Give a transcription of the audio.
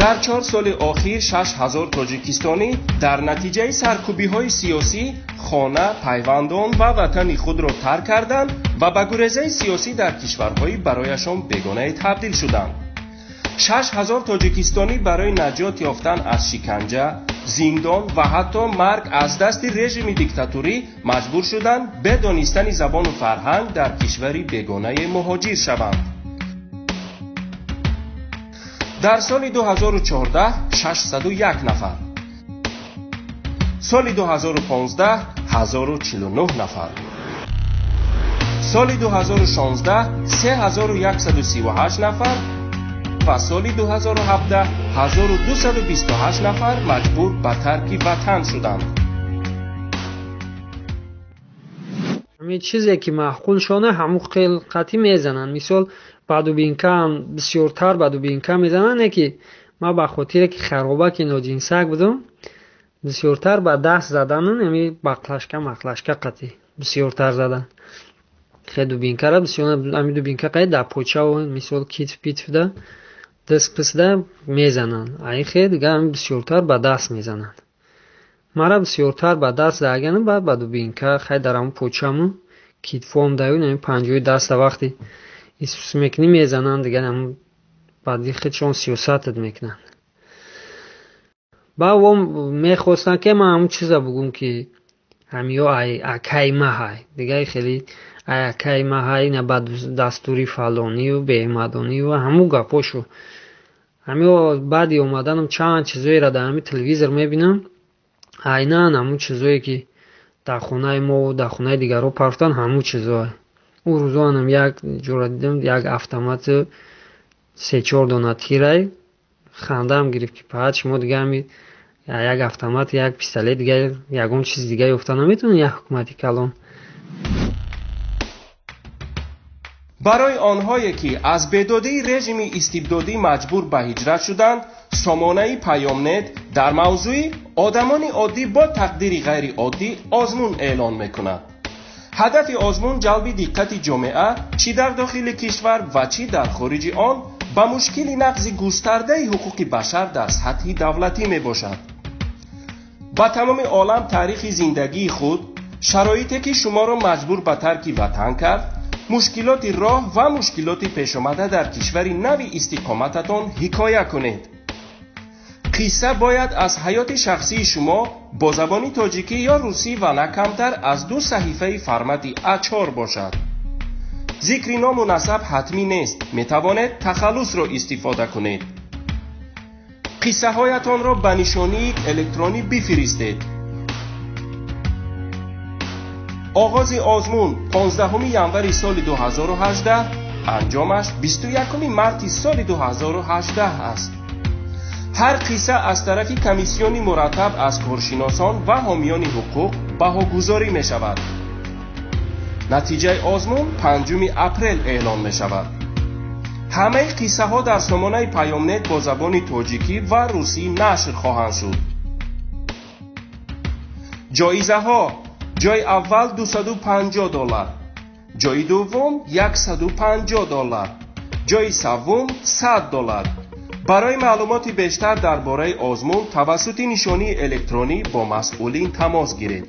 Дар 4 соли охир 6000 тоҷикистонӣ дар натиҷаи саркӯбиҳои сиёсӣ хона, пайвандон ва ватани худро тарк карданд ва ба гурезаи сиёсӣ дар кишварҳои барояшон бегонае табдил шуданд. 6000 тоҷикистонӣ барои наҷот ёфтан аз шиканҷа, зиндон ва ҳатто марг аз дасти режими диктатурӣ маҷбур шуданд бе донистани забону фарҳанг дар кишвари бегонае муҳоҷир шаванд. Дар соли 2014 601 нафар, соли 2015 1049 нафар, соли 2016 3138 нафар ва соли 2017 1228 нафар маҷбур ба тарки ватан шуданд. Ҳамин чизе ки маъқул шона ҳамун қати мезананд. Мисол ба дубинкаам бисёртар ба дубинка мезананд, не ки ман ба хотире ки харобаки ноҷинсак будам, бисёртар ба даст заданан, ами бақлашка мақлашка қати бисёртар задан. Хе дубинкара бисёр ами дубинка қай дар почаву мисол китф питфда даст писда мезананд. Ай хе дига ами бисёртар ба даст мезананд. Мара бисёртар ба даст заганам, баъд ба дубинка хай дар ҳамун почаму китфом даю, ами панҷои даста вақти исус мекунӣ мезананд, дигар ҳамун баъди худшон сиёсатат мекунанд. Баъд во мехостанд ки ман ҳамун чиза бугум ки ҳамиё ай акаи ма ҳай, дигар хеле ай акаи ма ҳай, ина ба дастури фалонию беҳмадонию ҳамун гапошо. Ҳамиё баъди омаданам чанд чизоеро дар ҳамин телевизор мебинам, айнан ҳамун чизое ки дар хонаи мо дар хонаи дигарҳо партофтанд, ҳамун чизое. Ӯ рӯзоанам як ҷора дидам, як автомати се-чор дона тирай, хандаам гирифт ки паҳат шумо дига ҳами як автомат, як пистолет, дига ягон чизи дига ёфта наметавонед, як ҳукумати калон. Барои онҳое ки аз бедодии режими истибдодӣ маҷбур ба ҳиҷрат шуданд, сомонаи Паёмнет дар мавзӯи одамони оддӣ бо тақдири ғайриоддӣ озмун эълон мекунад. Ҳадафи озмун ҷалби диққати ҷомеа чӣ дар дохили кишвар ва чӣ дар хориҷи он ба мушкили нақзи густардаи ҳуқуқи башар дар сатҳи давлатӣ мебошад. Ба тамоми олам таърихи зиндагии худ, шароите ки шуморо маҷбур ба тарки ватан кард, мушкилоти роҳ ва мушкилоти пешомада дар кишвари нави истиқомататон ҳикоя кунед. Қисса бояд аз ҳаёти шахсии шумо бо забони тоҷикӣ ё русӣ ва на камтар аз 2 саҳифаи формати А4 бошад. Зикри ному насаб ҳатмӣ нест, метавонед тахаллусро истифода кунед. Қиссаҳоятонро ба нишонии электронӣ бифиристед. Оғози озмун 15 январи соли 2018, анҷомаш 21 марти соли 2018 аст. Ҳар қисса аз тарафи комиссиони мураттаб аз коршиносон ва ҳомиёни ҳуқуқ баҳогузорӣ мешавад. Натиҷаи озмун 5 апрел эълон мешавад. Ҳамаи қиссаҳо дар сомонаи Паёмнет бо забони тоҷикӣ ва русӣ нашр хоҳанд шуд. Ҷоизаҳо: ҷои аввал $250, ҷои дуввум $150, ҷои севум $100. Барои маълумоти бештар дар бораи озмун тавассути нишонии электронӣ бо масъулин тамос гиред.